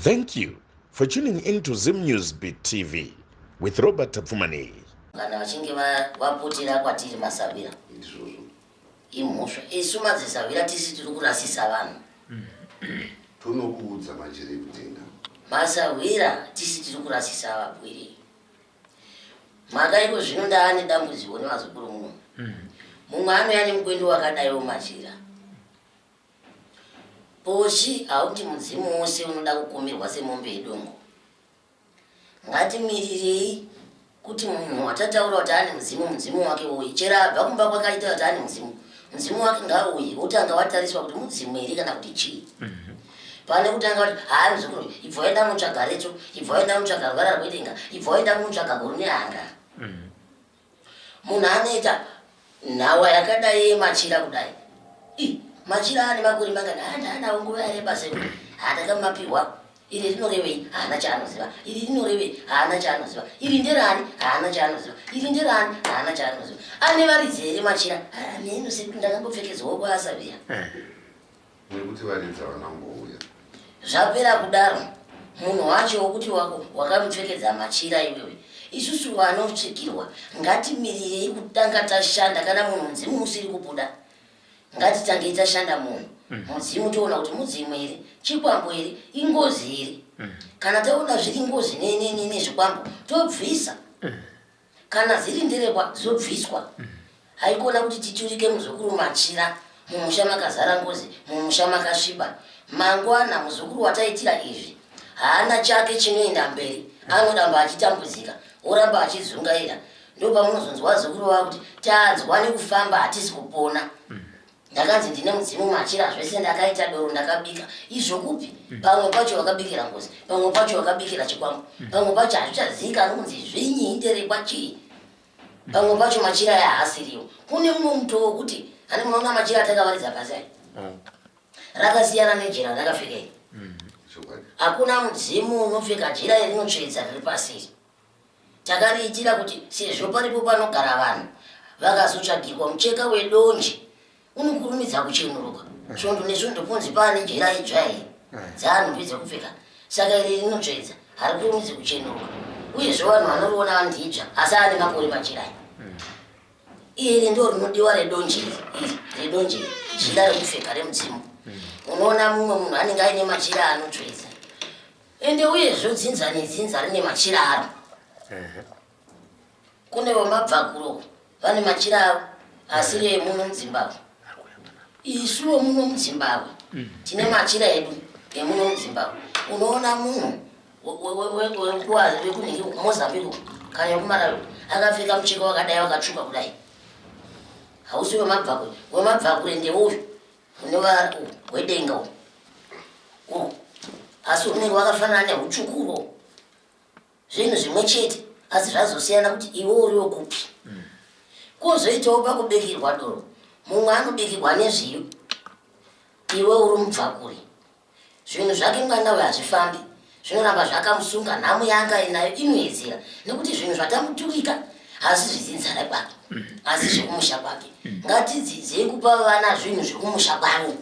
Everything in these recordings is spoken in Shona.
Thank you for tuning in to Zim News Beat TV with Robert Tapfumaneyi. Kana vachinge vapotera kwatiri masahwira Ndizvozvo. Imhosva isu madzisahwira tisi tiri kurasisa vanhu. Tonokuudza majere ekutenga. Masahwira tisi tiri kurasisa vapwere. Mhaka iko zvino ndaane dambudziko nevazukuru muno. Mumwe anouya nemukwendo wakadaiwo machira. Poshi hauti mudzimu wose unoda kukumirwa semombe yedongo. Ngatimirirei kuti munhu watataura kuti ane mudzimu, mudzimu wake uye. Chero abva kumba kwake achitaura kuti ane mudzimu, mudzimu wake ngauye wotanga watariswa kuti mudzimu here kana kuti chii. Pane kutanga kuti haa muzukuru ibva waenda unotsvaga retso, ibva waenda unotsvaga ruvara rwedenga, ibva waenda unotsvaga guru nehanga. Munhu anoita nhawa yakadai yemachira kudai. Ih, machira ane makore mangani? Haa ndaanawo nguva yareba sekuru. Haa ndakamapihwa. Iri rinorevei? Haana chaanoziva. Iri rinorevei? Haana chaanoziva. Iri nderani? Haana chaanoziva. Iri nderani? Haana chaanoziva. Ane varidzi here machira? Haa mheno sekuru ndakangopfekedzwawo kwaAsavera. Nekuti varidzi havana kumbouya. Zvapera kudaro munhu wacho wokuti wakamupfekedza machira iwewe isusu vanosvikirwa ngatimirirei kutanga tashanda kana munhu mudzimu usiri kubuda ngatitangei tashanda munhu mudzimu toona kuti mudzimu here chikwambo here ingozi here kana taona zviri ngozi nezvikwambo tobvisa Kana dziri nderekwa dzobviswa. Haikona kuti titurike muzukuru machira mumusha makazara ngozi, mumusha makasviba. Mangwana muzukuru wataitira izvi haana chake chinoenda mberi, anoramba achitambudzika, oramba achidzungaira. Ndopamunozonzwa vazukuru vakuti tanzwa nekufamba hatisi kupona. Ndakanzi ndine mudzimu machira zvese ndakaita doro ndakabika izvo kupi pamwe pacho wakabikira ngozi pamwe pacho wakabikira chikwambo pamwe pacho hazvichazivikanwi kunzi zvinyi inderekwa chii pamwe pacho machira aya haasiriwo kune mumwe mutoo wekuti hani munoona machira atakavaridza pasi aya rakasiyana nejira randakapfeka iri Chokwadi. hakuna mudzimu unopfeka jira iri rinotsvedza riri pasi iri Takariitira kuti sezvo paripo panogara vanhu, vakazotsvagirwa mucheka wedonje unokurumidza kuchenuruka. Svondo nesvondo ponzi paane jira idzva here dzaanhumbi dzekupfeka. Saka iri rinotsvedza, harikurumidzi kuchenuruka. Uyezve vanhu vanoriona vanoti idzva asi aane makore machira aya. Iri ndo rinodiwa redonje iri, iri redonje iri, jira rekupfeka remudzimu. Unoona mumwe munhu anenge aine machira anotsvedza. Ende uyezve dzinza nedzinza rine machira aro. Kune vemabvakuro vane machira avo asiri emuno muZimbabwe. Isuwo muno muZimbabwe tine machira edu emuno muZimbabwe. Unoona munhu wekunhingi kuMozambique uko kana wekuMalawi akapfeka mucheka wakadai wakatsvuka kudai. Hausi wemabvakure, wemabvakure ndeuyu Unova hwedenga uhu uhu asi hunenge hwakafanana nehutsvuku uhwo zvinhu zvimwe chete asi zvazosiyana kuti iwe uri wekupi kwozoitawo pakubikirwa doro mumwe anobikirwa nezviyo iwe uri mubvakure Zvinhu zvake mwana uyu hazvifambi zvinoramba zvakamusunga nhamo yaanga ainayo inoyedzera nekuti zvinhu zvatamuturika hasi zvedzinza rekwake asi zvekumusha kwake ngatidzidzei kupa vana zvinhu zvekumusha kwavo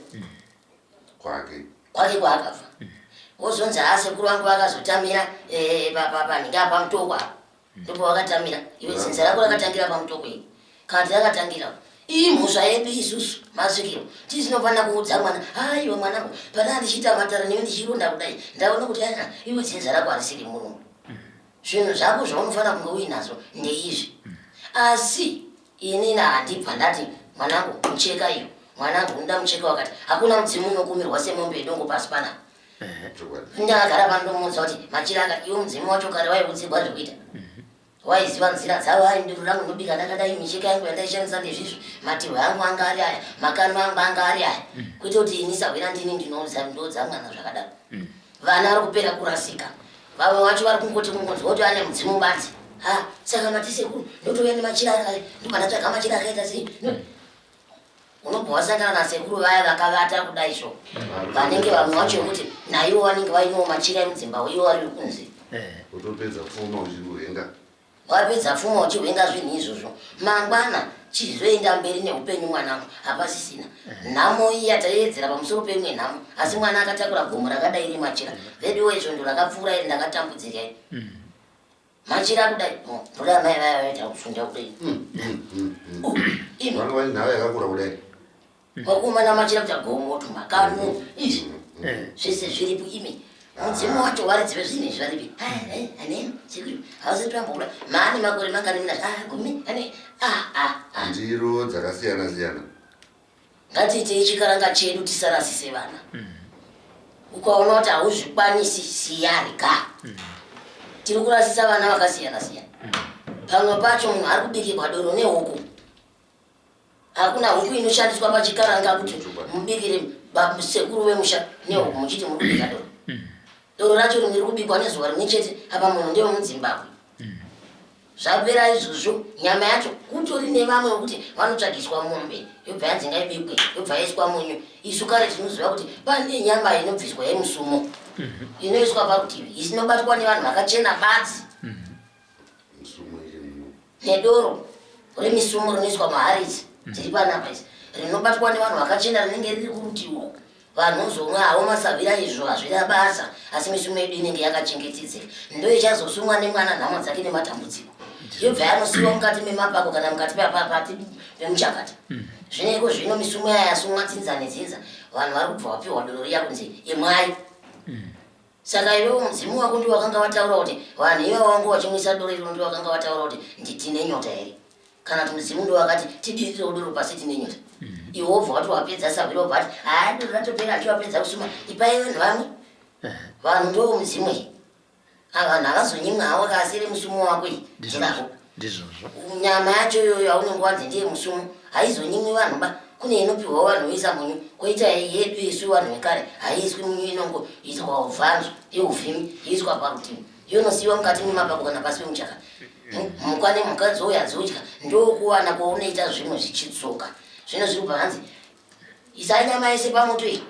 kwake kwake kwaakabva wozonzi haa sekuru vangu vakazotamira eh, panhingi apa pamutoko apa Ndopawakatamira iwe dzinza rako rakatangira pamutoko iyi kana kuti rakatangira iyi mhosva yedu isusu masvikiro tizinofanira kuudza mwana haiwa mwanangu panaa ndichiita matara newe ndichironda kudai ndaona kuti aa iwe dzinza rako harisiri muno zvinhu zvako zvaunofanira kunge uinazvo ndeizvi asi inini handibva ndati mwanangu mucheka iyo mwanangu unoda mucheka wakati hakuna mudzimu unokumirwa semombe yedongo pasi panapa Ndakagara pano ndomuudza kuti machira akati iwe mudzimu wacho kare waiudzirwa zvekuita. Waiziva nzira dzavo ai ndiro rangu ndobika ndakadai micheka yangu yandaishandisa ndezvizvi matihwe angu anga ari aya makano angu anga ari aya kwete kuti ini sahwira ndini ndinoudza ndoudza mwana zvakadaro. Vana vari kupera kurasika vamwe vacho vari kungoti kungonzwa kuti ane mudzimu badzi ha saka mati sekuru ndotouya nemachira akadai ndobva ndatsvaga machira akaita sei Unobva wasangana nasekuru vaya vakavata kudai so vanenge vamwe vacho vekuti naivo vanenge vainawo machira emudzimba ivo vari kunze. Utopedza pfuma uchihwenga. Wapedza pfuma uchihwenga zvinhu izvozvo. Mangwana Chizoenda mberi neupenyu mwanangu, hapasisina. Nhamo iya taiedzera pamusoro peimwe nhamo, asi mwana akatakura gomo rakadai remachira. Veduwe svondo rakapfuura iri ndakatambudzika iri. Machira kudai, oh, ndoda mai vaya vaita kusunda kudai. Oh, imi. Vanga vane nhava yakakura kudai. Vakomana machira kuita gomo tumakano izvi zvese zviripo imi. Mudzimu wacho waridzi vezvinhu izvi varipi? Ane sekuru havasati vambobuda. Maane makore mangani muna ah gumi ane ah ah ah. Ndiro dzakasiyana siyana. Ngatiitei chikaranga chedu tisarasise vana. Ukaona kuti hauzvikwanisi siya rega. Tiri kurasisa vana vakasiyana siyana. Pamwe pacho munhu ari kubikirwa doro nehuku. Hakuna huku inoshandiswa pachikaranga kuti mubikire sekuru vemusha nehuku muchiti muri kubika doro. Doro racho rimwe riri kubikwa nezuva rimwe chete apa munhu ndewemudzimbabwe. Zvapera izvozvo nyama yacho kutori nevamwe vekuti vanotsvagiswa mombe yobva yanzi ngaibikwe yobva yaiswa munyu. Isu kare tinoziva kuti pane nyama inobviswa yemusumo inoiswa parutivi isinobatwa nevanhu vakachena badzi. Nedoro remisumo rinoiswa muhari idzi dziri panapa idzi rinobatwa nevanhu vakachena rinenge riri kurutivi uko. Vanhu vozomwa havo masahwira izvo hazvina basa asi misumo yedu inenge yakachengetedzeka. Ndoichazosumwa nemwana nhamo dzake nematambudziko. Yobva yanosiiwa mukati memapako kana mukati pati pemuchakata. Zvino iko zvino misumo yaya yasumwa dzinza nedzinza vanhu vari kubva vapiwa doro riya kunzi imwai. Saka iwewe mudzimu wako ndiwo wakanga wataura kuti vanhu ivavo vangu vachimwisa doro iro ndiwo wakanga wataura kuti nditine nyota here? Kana kuti mudzimu ndiwo wakati tidirirewo doro pasi tine nyota. Iwe wobva wati wapedza sahwira wobva wati haa doro ratopera handiwapedza kusuma ipai vanhu vamwe. Vanhu ndiwo mudzimu iyi. Ava vanhu havazonyimwa havo akasere musumo wako iyi. Ndizvako. Ndizvozvo. Nyama yacho iyoyo yaunenge wanzi ndiye musumo haizonyimwi vanhu ba. Kune inopiwa vanhu voisa munyu koita yedu isu vanhu vekare haiiswi munyu inongoiswa uvhanzwa yeuvhimi yoiswa parutivi yonosiiwa mukati memapako kana pasi pemuchaka. Mhuka nemhuka dzouya dzodya ndokuwana kwaunoita zvimwe zvichidzoka. Zvino zviri kubva hanzi isai nyama yese pamoto iyi.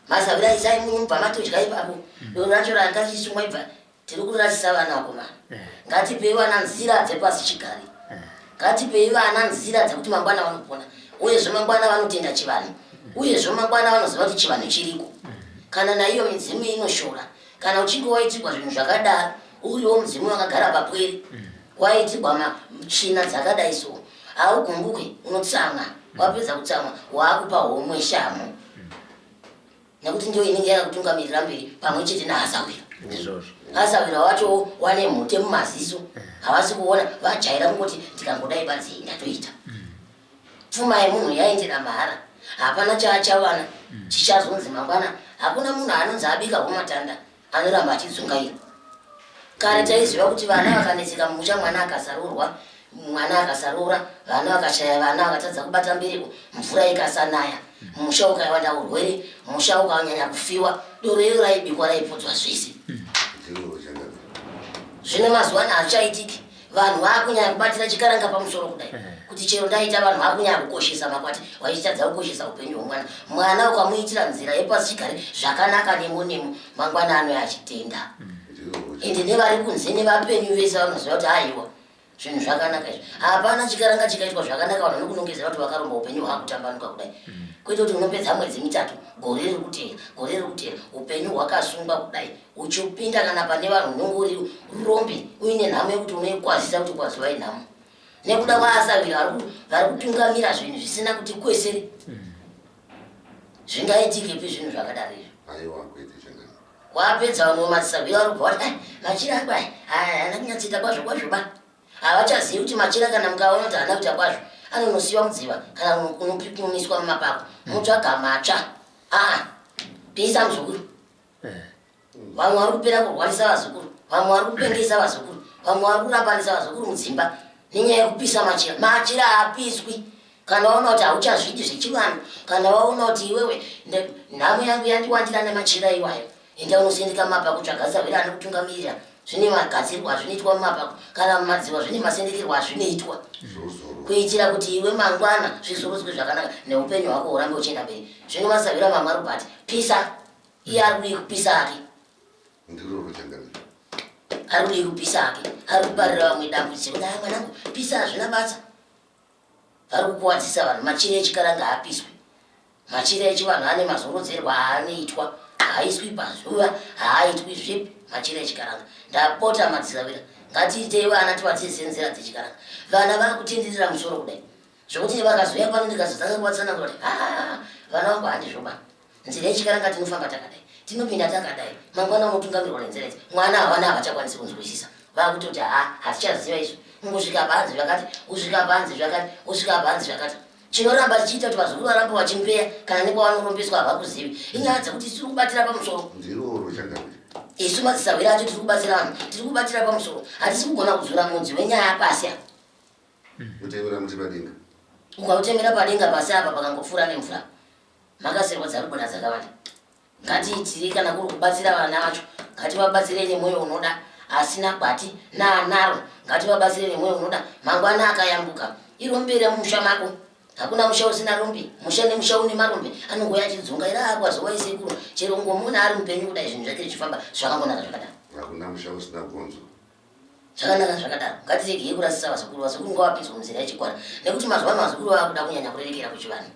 Masahwira isai munyu mubva matodya ipapo. Doro racho ranga richisumwa ibva tiri kurasisa vana vakomana. Ngatipei vana nzira dzepasi chigare. Ngatipei vana nzira dzekuti mangwana vanopona. Uyezve mangwana vanotenda chivanhu. Uyezve mangwana vanoziva kuti chivanhu chiriko. Kana naiyo midzimu inoshora. Kana uchinge waitirwa zvinhu zvakadaro uriwo mudzimu wakagara papwere waitirwa tsvina dzakadai so haugumbuke unotsamwa. Wapedza kutsamwa waakupa homwe shamhu. Nekuti ndiyo inenge yakakutungamirira mberi pamwe chete naasahwira. Ndizvozvo. Asahwira wacho wane mhute mumaziso havasi kuona vajaira kungoti tikangodai badzi ndatoita. Pfuma yemunhu yaendera mahara hapana chaachawana chichazonzi mangwana. Hakuna munhu anonzi abika homatanda anoramba achidzungaira. Kare taiziva kuti vana vakanetseka mumusha mwana akasaroorwa mwana akasaroora vana vakashaya vana vakatadza kubata mbereko mvura ikasanaya musha ukawanda urwere musha ukanyanya kufiwa doro iro raibikwa raipudzwa zvese. Zvino mazuva ano hazvichaitiki. Vanhu vakunyanya kubatira chikaranga pamusoro kudai kuti chero ndaita vanhu vakunyanya kukoshesa makwati vachitadza kukoshesa upenyu hwemwana. Mwana ukamuitira nzira yepasi chigare zvakanaka nemo nemo mangwana anouya achitenda. Ende nevari kunze nevapenyu vese vanoziva kuti aiwa zvinhu zvakanaka izvi. Hapana chikaranga chikaitwa zvakanaka vanhu vanokunongedzera kuti vakaromba upenyu hwakutambanuka kudai. Kwete kuti unopedza mwedzi mitatu gore riri kuteera gore riri kuteera upenyu hwakasungwa kudai uchipinda kana pane vanhu unenge uri rombe uine nhamo yekuti unoikwazisa kuti kwaziwai nhamo nekuda kwaasahwira vari kutungamira zvinhu zvisina kuti kwesere. Zvingaitikepi zvinhu zvakadaro izvi? Aiwa kwete changana. Wapedza vamwe madzisahwira vari kubva vati machira angu aya haana kunyatsoita kwazvo kwazvo ba. Havachazivi kuti machira kana mukaona kuti haana kuita kwazvo anonosiiwa mudziva kana kunomiswa mumapako motsvaga matsva. Aa pisa muzukuru. Vamwe vari kupera kurwarisa vazukuru, vamwe vari kupengesa vazukuru, vamwe vari kurambanisa vazukuru mudzimba nenyaya yekupisa machira. Machira haapiswi. Kana waona kuti hauchazvidi zvechivanhu, kana waona kuti iwewe nhamo yangu yandiwandira nemachira iwayo, enda unosendeka mumapako tsvaga sahwira anokutungamirira. Zvine magadzirwo azvinoitwa mumapako kana mumadziwa zvine masendekerwo azvinoitwa kuitira kuti iwe mangwana zvizorodzwe zvakanaka neupenyu hwako hurambe uchienda mberi. Zvino masahwira mamwe ari kubva ati pisa, iye ari kudii kupisa hake. Ndiroro changamire. Ari kudii kupisa hake, ari kuparira vamwe dambudziko. Dai mwanangu pisa hazvina basa. Vari kukuwadzisa vanhu. Machira echikaranga haapiswe. Machira echivanhu ane mazorodzerwa aanoitwa, haaiswi pazuva, haaitwi zvipi machira echikaranga. Ndapota madzisawira, ngatiitei vana tivadzidzise nzira dzechikaranga. Vana vakutenderera musoro kudai zvekuti vakazouya pano ndikazotanga kuvatsanangura kuti haa vana vangu handizvoba. Nzira yechikaranga tinofamba takadai, tinopinda takadai, mangwana unotungamirwa nenzira idzi. Mwana havana havachakwanisi kunzwisisa, vakutoti haa hatichaziva izvo. Kungosvika panzi zvakati, usvika panzi zvakati, usvika panzi zvakati. Chinoramba chichiita kuti vazukuru varambe vachimbeya kana nekwavanorombeswa havakuzivi inyaya dzekuti tiri kubatira pamusoro. Ndiroro changamire. Isu madzisahwira acho tiri kubatsira vanhu, tiri kubatira pamusoro, hatisi kugona kudzura mudzi wenyaya pasi apa. Kutemera muti padenga. Ukautemera padenga pasi apa pakangopfuura nemvura makaserwa dzarubona dzakawanda. Ngatiitirei kana kuri kubatsira vana vacho ngativabatsirei nemwoyo unoda asina gwati naanaro ngativabatsire nemwoyo unoda mangwana akayambuka irombe remusha mako hakuna musha usina rombe musha nemusha une marombe anongouya achidzungaira akwaziwai sekuru chero ungomuona ari mupenyu kudai zvinhu zvake zvichifamba zvakangonaka zvakadaro hakuna musha usina gonzo Zvakanaka zvakadaro, ngatiregei kurasisa vazukuru. Vazukuru ngavapinzwe munzira yechikwara nekuti mazuva ano vazukuru vakuda kunyanya kurerekera kuchivanhu.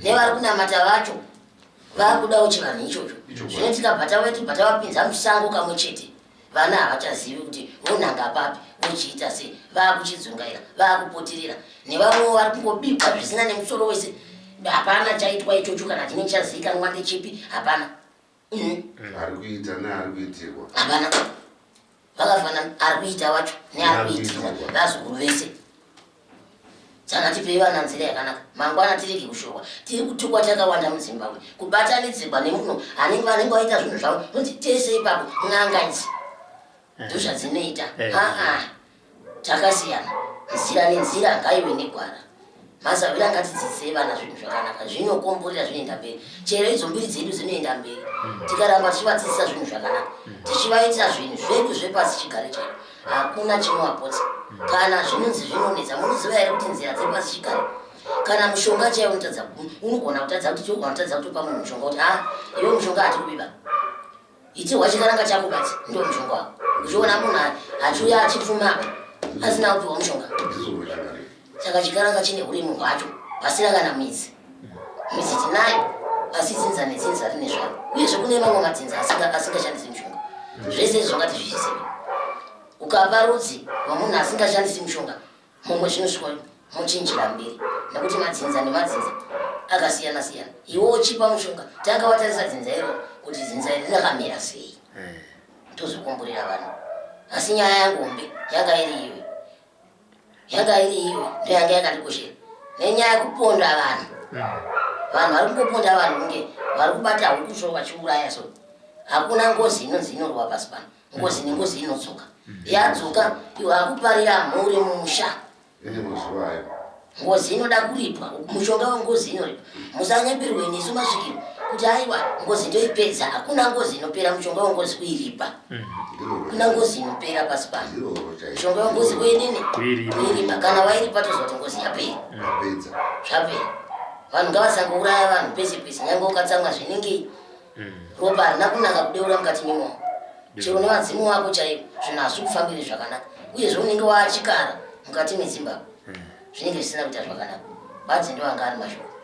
Nevari kunamata vacho vakudawo chivanhu ichocho. Zvino tikabva tauya tobva tavapinza musango kamwe chete, vana havachazivi kuti vonanga papi, vochiita sei, vakuchidzungaira, vakupotirira. Nevamwewo vari kungobikwa zvisina nemusoro wese. Hapana chaitwa ichocho kana chinenge chazivikanwa ndechipi, hapana. Ari kuita neari kuitirwa hapana vakafanana ari kuita wacho neari kuitirwa vazukuru vese saka tipei vana nzira yakanaka mangwana tirege kushorwa tiri kutukwa takawanda muzimbabwe kubatanidzirwa nemunhu anenge vanenge vaita zvinhu zvavo nonzi tese ipapo n'anga idzi ndozvadzinoita eh. aa Takasiyana nzira nenzira ngaive negwara. Masahwira ngatidzidzisei vana zvinhu zvakanaka zvinokomborera zvinoenda mberi. Chero idzo mbiri dzedu dzinoenda mberi tikaramba tichivadzidzisa zvinhu zvakanaka tichivaitira zvinhu zvedu zvepasi chigare chedu hakuna chinovapotsa kana zvinonzi zvinonetsa. Munoziva here kuti nzira dzepasi chigare kana mushonga chaiwo unotadza unogona kutadza kuti unogona kutadza kutopa munhu mushonga kuti ha iwe mushonga hatikubiba Itirwa chikaranga chako badzi ndo mushonga wako. Uchiona munhu achiuya achipfuma apa asina kupiwa mushonga. Saka chikaranga chine uremu hwacho pasina kana midzi. Midzi tinayo asi dzinza nedzinza rine zvaro. Uyezve kune mamwe madzinza asingashandisi mushonga. Zvese izvi zvakati zvichisevi. Ukapa rudzi rwemunhu asingashandisi mushonga Mumwe zvinosvika mochinjira mberi nekuti madzinza nemadzinza akasiyana siyana. Iwe uchipa mushonga tanga watarisa dzinza iro kuti dzinza iri rakamira sei eh. tozokumburira vanhu. Asi nyaya yangu hombe yanga iri iyoyo, yanga iri iyoyo ndoyanga yakandikoshera nenyaya yekuponda vanhu. Vanhu vari kungoponda vanhu kunge vari kubata huku so vachiuraya so. Hakuna ngozi inonzi inorwa pasi pano. Ngozi nengozi inodzoka. Yadzoka iwe akuparira mhuri musha. Ine mazuva ayo. Ngozi inoda kuripwa, mushonga wengozi inoripwa. Musanyeperwe nesu masvikiro kuti aiwa ngozi ndoipedza. Hakuna ngozi inopera, mushonga wengozi kuiripa. Kuna ngozi inopera pasi pano. Mushonga wengozi kuidini? Kuiripa. Kana wairipa toziva kuti ngozi yapera. Zvapera. Vanhu ngavasangouraya vanhu pese pese, nyange ukatsamwa zvinengei. Ropa harina kunaka kudeura mukati memoyo chero nevadzimu wako chaivo zvinhu hazvi kufambiri zvakanaka uyezve unenge waachikara mukati mezimbabwe zvinenge zvisina kuita zvakanaka badzi ndo anga ari mashoko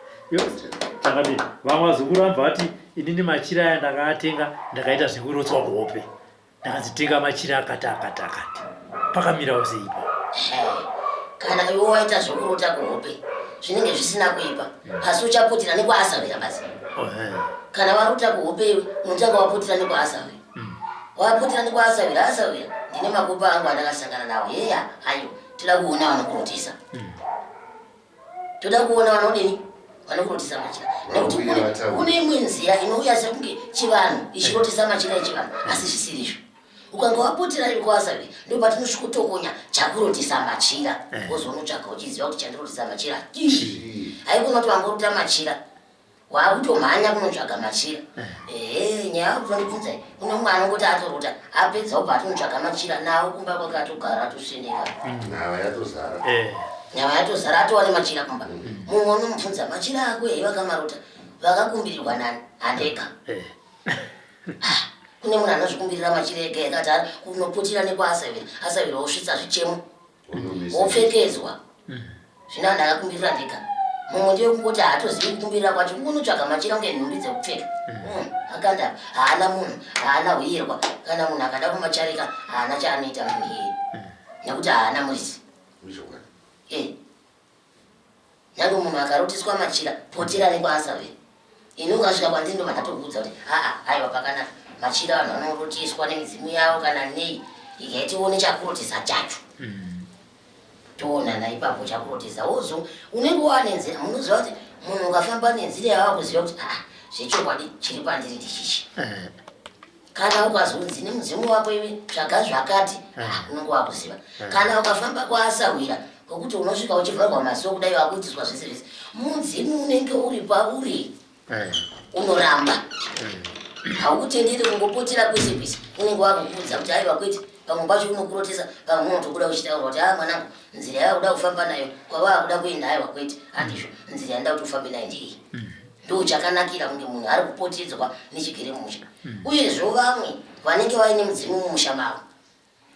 Chakadii vamwe vazukuru vanobva vati inini machira aya ndakaatenga ndakaita zvekurotswa kuhope Ndakanzi tenga machira akati akati akati. Pakamirawo sei ipapo? Kana iwe waita zvekurota kuhope zvinenge zvisina kuipa asi uchaputira nekwaasawira basi. Oh, eh. Kana warota kuhope iwe unotanga waputira nekwaasawira. Waputira nekwaasawira asawira ndine makopa angu andakasangana nawo heya ayo toda kuona vanokurotesa. Toda kuona vanodini vanokurotesa machira nekuti kune imwe nzira inouya sekunge chivanhu ichirotesa machira echivanhu asi zvisiri izvo ukanga wapotera iko asavi ndo patinosvikotokonya chakurotesa machira eh. wozonotsvaga uchiziva kuti chandirotesa machira chii haikona kuti wangorota machira Waakutomhanya kunotsvaga machira. Eh. Ehe, nyaya yakutondibvunza iyi. Kune mumwe anongoti atorota, apedza obva atonotsvaga machira nawo kumba kwake atogara atosendeka. Nhava yatozara. Eh. Nyama yatozara atova nemachira kumba. Mumwe unomubvunza machira ako here vakamarota? Vakakumbirirwa nani? Handega. Eh. Kune munhu anozvikumbirira machira ega ega ati ari kunoputira nekwaasavira. Asavira osvitsa zvichemo. Wopfekedzwa. Zvino ndakakumbirira ndega. Mumwe ndiye kungoti haatozivi kukumbirira kwacho, kungonotsvaga machira kunge nhumbi dzekupfeka. Akanda haana munhu, haana huyerwa. Kana munhu akada kumacharika haana chaanoita munhu iyeye, nekuti haana muridzi. Ichokwadi. Nyange munhu akarotiswa machira, potera nekwaasaveri. Ini ukasvika kwandiri ndobva ndatokuudza kuti aa, aiwa, pakanaka machira vanhu vanorotiswa nemidzimu yavo kana nei, ikai tione chakurotesa chacho. Toonana ipapo chakurotesa wozo unenge wane nzira. Munoziva kuti munhu ukafamba nenzira yava kuziva kuti aa, zvechokwadi chiri pandiri ndichichi. Kana ukazonzi nemudzimu wako iwe tsvaga zvakati, unenge wakuziva. Kana ukafamba kwaasahwira kwekuti unosvika uchivharwa maziso kudai, wakuitiswa zvese zvese, mudzimu unenge uri pauri unoramba, haukutenderi kungopotera kwese kwese. Unenge wakukuudza kuti aiwa kwete. Pamwe pacho unokurotesa, pamwe unotobuda uchitaura kuti a, mwanangu, nzira yakuda kufamba nayo kwavakuda kuenda, aiwa kwete, handizvo, nzira yandaa kuti ufambe nayo ndeiyi. Ndo chakanakira kunge munhu ari kupotedzwa nechigere mumusha. Uyezvo vamwe vanenge vaine mudzimu mumusha mavo,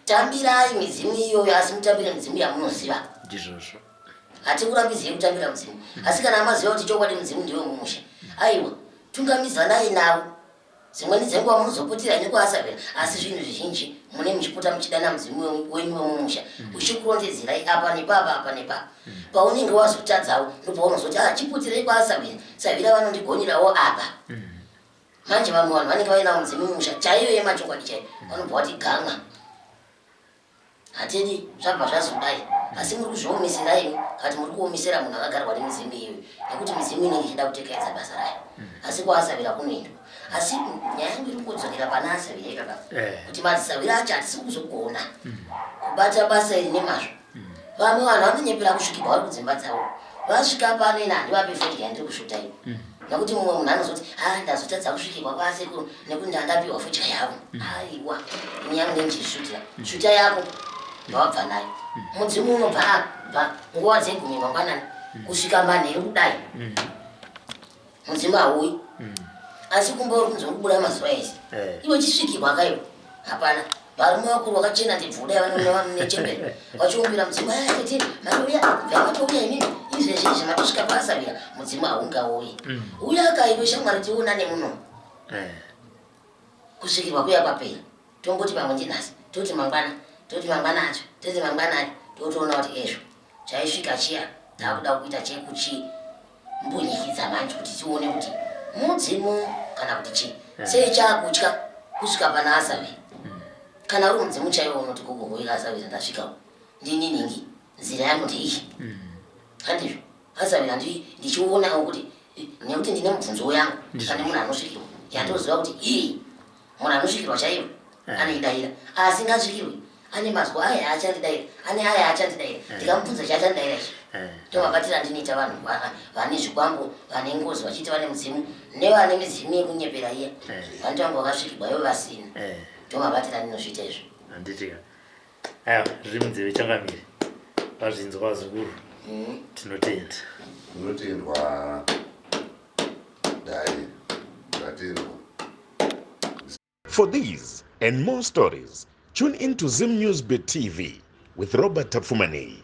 tambirai midzimu iyoyo, asi mutambire midzimu yamunoziva. Ndizvozvo. Hatikurambidzei kutambira mudzimu, asi kana maziva kuti chokwadi mudzimu ndiwe mumusha, aiwa, tungamizanai navo. Dzimweni dzenguva munozopotera nekwaasavera, asi zvinhu zvizhinji mune muchipota muchidana mudzimu wenyu wemumusha uchikurondedzerai apa nepapa, apa nepapa. Paunenge wazotadzawo ndopaunozoti a, chipoterei kwaasavira, savira vanondigonerawo apa. Manje vamwe vanhu vanenge vainawo mudzimu mumusha chaiyo yemachokwadi chaiyo, vanobva vati gamwa, hatidi, zvabva zvazodai. Asi muri kuzviomeserai kati muri kuomesera munhu akagarwa nemidzimu iyoyo, nekuti midzimu inenge ichida kutekaidza basa rayo. Asi kwaasavira kunoendwa. Asi nyaya yangu iri kungodzokera pana asavira ipapa, kuti madzisavira acho hatisi kuzogona kubata basa iri nemazvo. Vamwe vanhu vanonyepera kusvikirwa vari kudzimba dzavo, vasvika pano ina handivapi fodya yandiri kusvuta iyi, nekuti mumwe munhu anozoti a, ndazotadza kusvikirwa kwasekuru nekuti ndandapiwa fodya yavo. Aiwa, ini yangu ndichisvutira svuta yako ndawabva nayo. Mudzimu unobva abva nguva dzegumi mangwanani kusvika manheru kudai, mudzimu hauyi. Asi kumba uri kunzi uri kubuda mazuva ese, iwe chisvikirwa kaiwe hapana. Varume vakuru vakachena ndebvu kudai vanechembere vachiumbira mudzimu, "Aya, tete matouya, bvai matouya inini izvezvi izvi matosvika paasavira." Mudzimu haungauyi. Uya kaiwe shamwari, tionane muno. Kusvikirwa kuya kwapera, tomboti pamwe ndinhasi, toti mangwana, toti mangwana acho, toti mangwana acho, totoona kuti ezvo chaisvika chiya takuda kuita chekuchimbunyikidza manje kuti tione kuti mudzimu kana kuti chii. Sei chaakutya kusvika pana asavira? Kana uri mudzimu chaiwo unoti gogogoika asavira, ndasvikawo, ndini ningi, nzira yangu ndeiyi. Handizvo asavira, ndichionawo kuti nekuti ndine mubvunzo yangu pane munhu anosvikirwa yandoziva kuti ii, munhu anosvikirwa chaiwo anoidayira, asi ngasvikirwe ane mazwa aya achandidayira, ane aya achandidayira, ndikamubvunza chaachandidayira ichi. Tomabatira ndinoita vanhu vane zvikwambo, vane ngozi, vachiita vane mudzimu nevane midzimu yekunyepera iya, vanoita vange vakasvikirwa ivo vasina. Tomabatira ndinozviita izvo. Handitika, aiwa, zviri munzeve changamire, vazvinzwa vazukuru. Tinotenda. Unotendwa dai ndatendwa. For these and more stories, tune in to Zim News Bit TV with Robert Tafumani.